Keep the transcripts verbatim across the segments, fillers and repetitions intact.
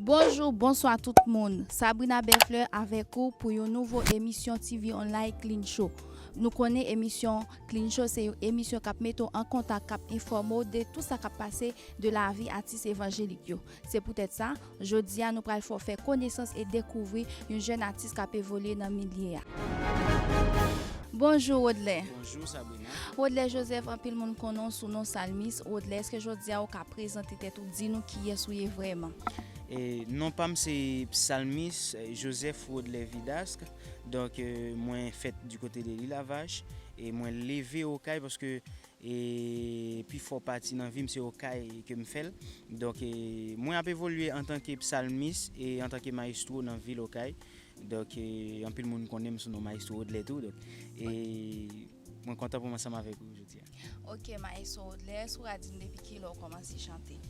Bonjou, bonswa tout moun. Sabrina Bèflè avèk ou pou yon nouvo emisyon T V Online Clean Show. Nou konnen emisyon Clean Show se yon emisyon k ap mete w an kontak, k ap enfòme w de tout sa k ap pase de lavi atis evanjelik yo. Se poutèt sa, jodi a nou pral fè w fè konesans e dekouvri yon jèn atis k ap evolye nan milye a. Bonjou, Rodlè. Bonjou, Sabrina. Rodlè Joseph, anpil moun konnen w sou non Salmis. Rodlè, èske jodi a ou ka prezante tèt ou, di nou kiyès ou ye vrèman? E, non pa m se Psalmis Joseph Rodlè Vidasque. Donk, e, mwen fèt di kote de Lil Avach. E mwen leve Okay paske, e, pi fò pati nan vi m se Okay ke m fè l. Donk, e, mwen ap evolye antanke psalmis e antanke maestro nan vil Okay. Donk, e, anpil moun konnen m sou non Maestro Rodlè tou. Donk, e, mwen kontan pou m ansanm avèk ou jodi a. Ok, Maestro Rodlè, èske w ka di m depi kilè w kòmanse chante?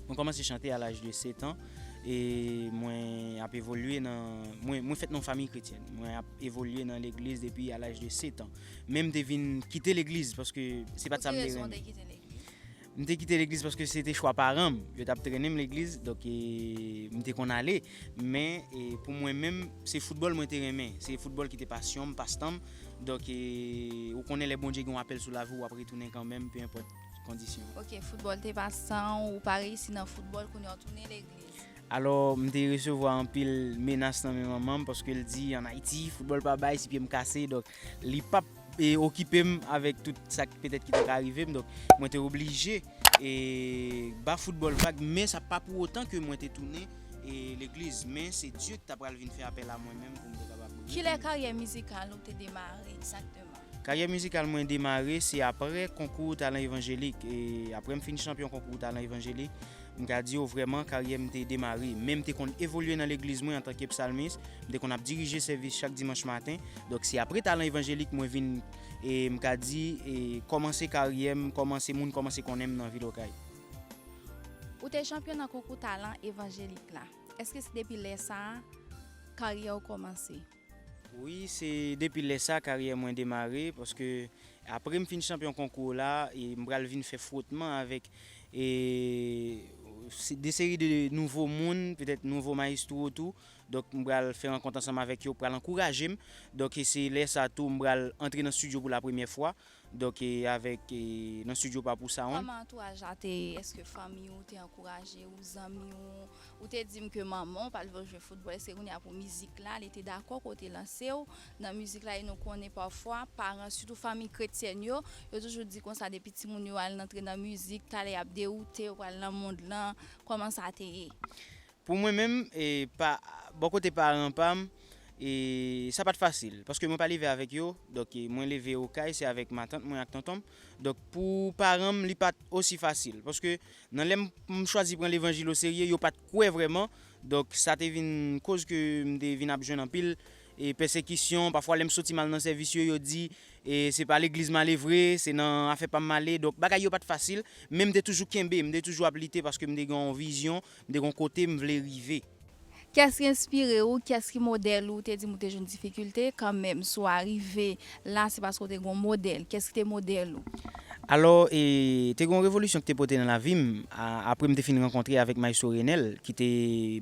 Mwen kòmanse chante a laj de sèt an. E mwen ap evolye nan, mwen, mwen fèt nan yon fanmi kretyèn. Mwen ap evolye nan legliz depi a laj de sèt an. Men m te vin kite legliz paske se pa t sa m te renmen. Pou ki rezon w te kite legliz? M te kite legliz paske se te chwa paran m. Yo t ap trennen m legliz, donk, e, m te konn ale. Men, e, pou mwen menm, se foutbòl mwen te renmen. Se foutbòl ki te pasyon m, pastan m. Donk, e, ou konnen lè Bondye gen yon apèl sou lavi w, w ap retounen kanmenm, pe enpòt kondisyon. Ok, foutbòl te pastan w, ou pa reyisi nan foutbòl, kounye a w tounen legliz. Alò, m te resevwa anpil menas nan men manman m, paske l di, ann Ayiti, foutbòl pa bay, si pye m kase, donk, li p ap, e, okipe m avèk tout sa k petèt ki ta ka rive m. Donk, mwen te oblije, e, ba foutbòl vag, men sa pa pou otan ke mwen te tounen, e, legliz. Men se Dye ki ta pral vin fè apèl a mwen menm pou m te kapab retounen. Kilè karyè mizikal ou te demare egzakteman? Karyè mizikal mwen demare se aprè konkou talan evanjelik. E aprè m fin chanpyon konkou talan evanjelik, m ka di w vrèman karyè m te demare. Men m te konn evolye nan legliz mwen antanke psalmis. M te konn ap dirije sèvis chak dimanch maten. Donk, se aprè talan evanjelik mwen vin, e m ka di, e kòmanse karyè m, kòmanse moun kòmanse konnen m nan vil Okay. Ou te chanpyon nan konkou talan evanjelik la. Èske se depi lè sa a karyè w kòmanse? Wi, se depi lè sa karyè mwen demare, paske aprè m fin chanpyon konkou la, e m pral vin fè fwotman avèk, e, se, de seri de nouvo moun, petèt nouvo mayestwo tou. Donk, m pral fè rankont ansanm avèk yo, pral ankouraje m. Donk, e se lè sa tou, m pral antre nan estidyo pou la premyè fwa. Donk, e, avèk, e, nan estidyo Papou Sound. Kòman antouraj la te ye? Èske fanmi w te ankouraje w, zanmi w? Ou te di m ke manman w pa t vle w jwe foutbòl. Èske kounye a pou mizik la, li te dakò ke w te lanse w nan mizik la? E nou konnen pafwa, paran, sitou fanmi kretyèn yo, yo toujou di konsa depi timoun yo al antre nan mizik, talè y ap dewoute, yo pral nan mond lan. Kòman sa te ye? Pou mwen menm, e, pa, bò kote paran pa m, e, sa pa t fasil. Paske mwen pa leve avèk yo. Donk, e, mwen leve Okay, se avèk matant mwen ak tonton m. Donk, pou paran m, li pa t osi fasil. Paske nan lè m, m chwazi pran levanjil oserye, yo pa t kwè vrèman. Donk, sa te vin koz ke m te vin ap jwenn anpil, e, pèsekisyon. Pafwa, lè m soti m al nan sèvis yo, yo di, e, se pa legliz m ale vre, se nan afè pa m m ale. Donk, bagay yo pa t fasil, men m te toujou kenbe, m te toujou ap lite paske m te gen yon vizyon, m te gen yon kote m vle rive. Kiyès ki enspire w? Kiyès ki modèl ou? Ou te di m ou te jwenn difikilte, kanmenm, si w arive la, se paske w te gen yon modèl. Kiyès ki te modèl ou? Alò, e, te gen yon revolisyon ki te pote nan lavi m, a, apre m te fin rankontre avèk Maestro Renel, ki te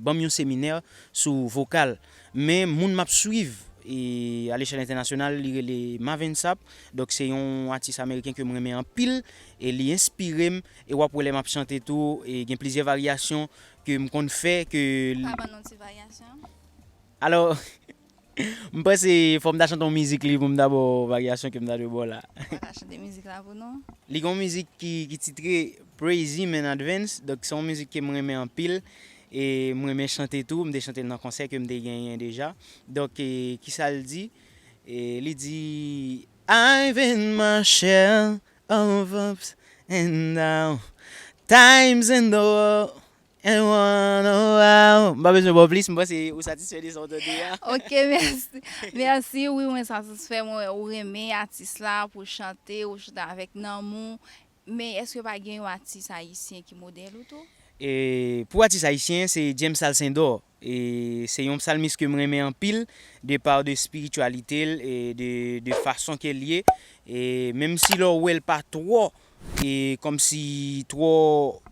ban m yon seminè sou vokal. Men moun m ap swiv, e, a lechèl entènasyonal, li rele Marvin Sapp. Donk, se yon atis ameriken ke m renmen anpil, e li enspire m. E w ap wè lè m ap chante tou, e gen plizyè varyasyon ke m konn fè, ke l- Ka ban nou ti varyasyon? Alò, m panse fò m ta chante yon mizik li pou m ta ba w varyasyon ke m ta dwe ba w la. Ou pa ka chante mizik la pou nou? Li gen yon mizik ki, ki titre Praise Him in Advance. Donk, se yon mizik ke m renmen anpil. E m renmen chante tou. M te chante l nan konsè ke m te genyen deja. Donk, e, kisa l di? E li di, I've in my share of ups and down, times in the world and one around. M pa bezwen ba w plis, m panse ou satisfè de sa w tande a. Ok, mèsi. Mèsi, wi, mwen satisfè, mwen wè ou renmen atis la pou chante, ou chante avèk nanmou. Men èske pa gen yon atis ayisyen ki modèl ou tou? E pou atis ayisyen, se James Alcindor. E se yon psalmis ke m renmen anpil, de pa de espirityalite l e de, de fason ke l ye. E menm si lè w wè l pa twò e kòmsi twò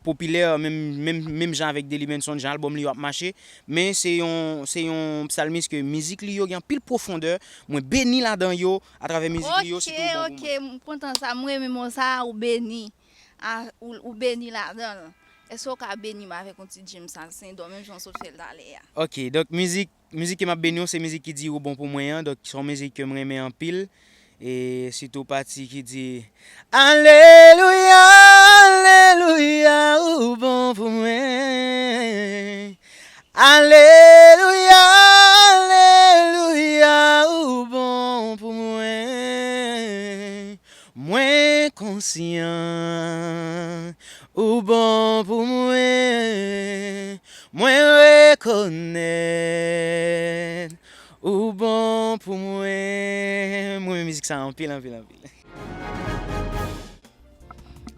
popilè, menm, menm, menm jan avèk Delly Benson, jan albòm li yo ap mache. Men se yon, se yon psalmis ke mizik li yo gen anpil pwofondè. Mwen beni ladan yo atravè mizik li yo, sitou Ou Bon Pou Mwen. Ok, m kontan sa, m renmen mo sa, ou beni. A, ou, ou beni ladan l. Èske w ka beni m avèk yon ti James Alcindor, menm jan w sot fè l talè a? Ok, donk mizik, mizik ke m ap beni w, se mizik ki di Ou Bon Pou Mwen an, donk se yon mizik ke m renmen anpil. E sitou pati ki di, Alelouya, alelouya, ou bon pou mwen. Alelouya, alelouya, ou bon pou mwen. Mwen konsyan ou bon pou mwen. Mwen rekonèt ou bon pou mwen. Mwen renmen mizik sa anpil, anpil, anpil.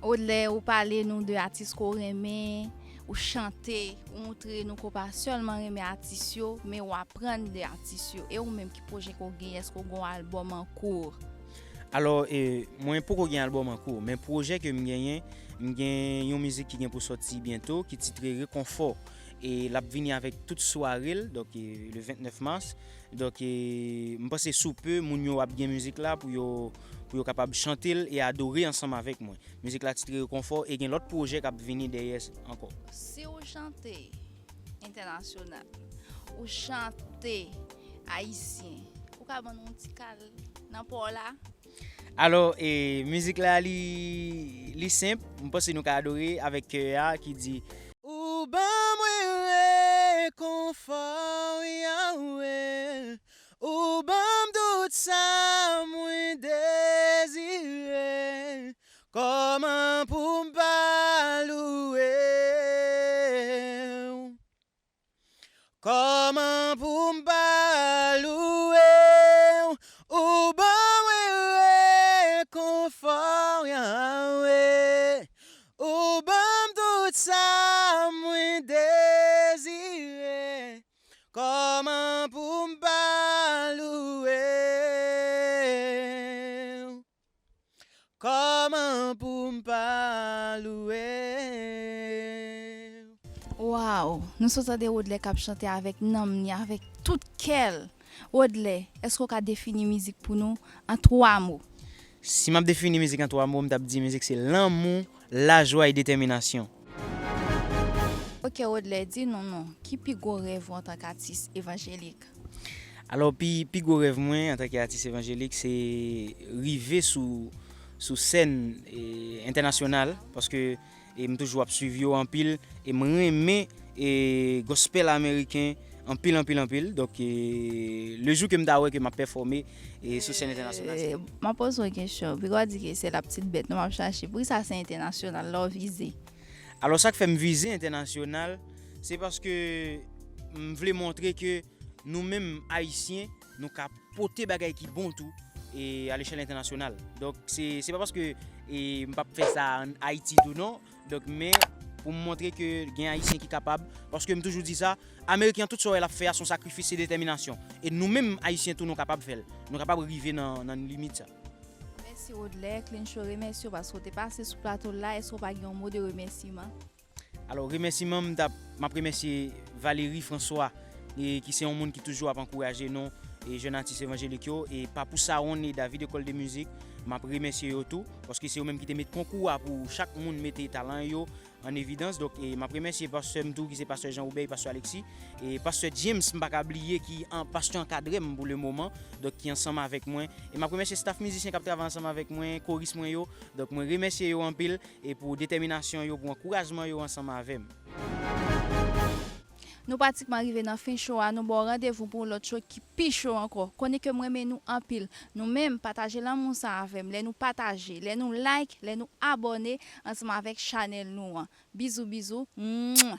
Odlè, ou pale nou de atis ke w renmen, ou chante, ou montre nou ke w pa sèlman renmen atis yo, men ou aprann de atis yo. E ou menm, ki pwojè ke w genyen? Èske w gen yon albòm an kou? Alò, e, mwen poko gen albòm an kou, men pwojè ke m genyen, m gen yon mizik ki gen pou sòti byento, ki titre Rekonfò. E l ap vini avèk tout sware l, donk, e, le vennèf mas. Donk, e, m panse sou pe, moun yo ap gen mizik la pou yo, pou yo kapab chante l e adore ansanm avèk mwen. Mizik la titre Rekonfò e gen lòt pwojè k ap vini dèyè ankò. Si w chante entènasyonal, ou chante ayisyen, ou ka ban nou yon ti kal nan pa w la? Alò, e, mizik la, li, li senp. M panse nou ka adore avèk kè a ki di, Ou ban mwen rekonfò, Yahweh. Ou ban m tout sa mwen dezire. Kòman pou m pa louwe w? Kòman pou m pa louwe w? Ou ban mwen rekonfò, Yahweh. Ou ban m tout sa mwen dezire. Kòman pou m pa louwe w? Kòman pou m pa louwe w? Waw, nou sot tande Rodlè k ap chante avèk nanm ni, avèk tout kè l. Rodlè, èske w ka defini mizik pou nou an twa mo? Si m ap defini mizik an twa mo, m t ap di mizik se lanmou, lajwa e detèminasyon. Ok, Rodlè, di nou non, ki pi gwo rèv ou antanke atis evanjelik? Alò, pi, pi gwo rèv mwen antanke atis evanjelik, se rive sou, sou sèn, e, entènasyonal, paske, e, m toujou ap swiv yo anpil, e m renmen, e, gospel ameriken anpil, anpil, anpil. Donk, e, le jou ke m ta wè ke m ap pèfòme, e, sou sèn entènasyonal. M ap poze w yon kesyon. Piga w di ke se la pitit bèt, non, m ap chache. Poukisa se entènasyonal la w vize? Alò, sa k fè m vize entènasyonal, se paske m vle montre ke nou menm Ayisyen, nou ka pote bagay ki bon tou, e, alechèl entènasyonal. Donk, se, se pa paske, e, m p ap fè sa ann Ayiti tou non. Donk, men pou m montre ke gen Ayisyen ki kapab, paske m toujou di sa, Ameriken an, tout sa w wè l ap fè a, se yon sakrifis, se detèminasyon. E nou menm Ayisyen tou, nou kapab fè l. Nou kapab rive nan, nan limit sa. Mèsi Rodlè, Clean Show remèsye w paske w te pase sou plato l la. Èske w pa gen yon mo de remèsiman? Alò, remèsiman, m t ap, m ap remèsye Valery François, e, ki se yon moun ki toujou ap ankouraje nou, e, jèn atis evanjelik yo, e Papou Saron e David École de Musique, m ap remèsye yo tou, paske se yo menm ki te met konkou a pou chak moun mete talan yo an evidans. Donk, e, m ap remèsye pastè m tou, ki se pastè Jean Robert e pastè Alexis, e pastè James, m pa ka bliye, ki an, pastè ankadre m pou le moman, donk ki ansanm avèk mwen. E m ap remèsye staff mizisyen k ap travay ansanm avèk mwen, koris mwen yo. Donk, mwen remèsye yo anpil. E pou detèminasyon yo, pou ankourajman yo ansanm avè m. Nou pratikman rive nan fen show a, nou ba w randevou pou yon lòt show ki pi cho ankò. Konnen ke m renmen nou anpil. Nou menm, pataje lanmou sa avè m. Lè nou pataje, lè nou like, lè nou abòne ansanm avèk chanèl nou an. Bizou, bizou. Mwah!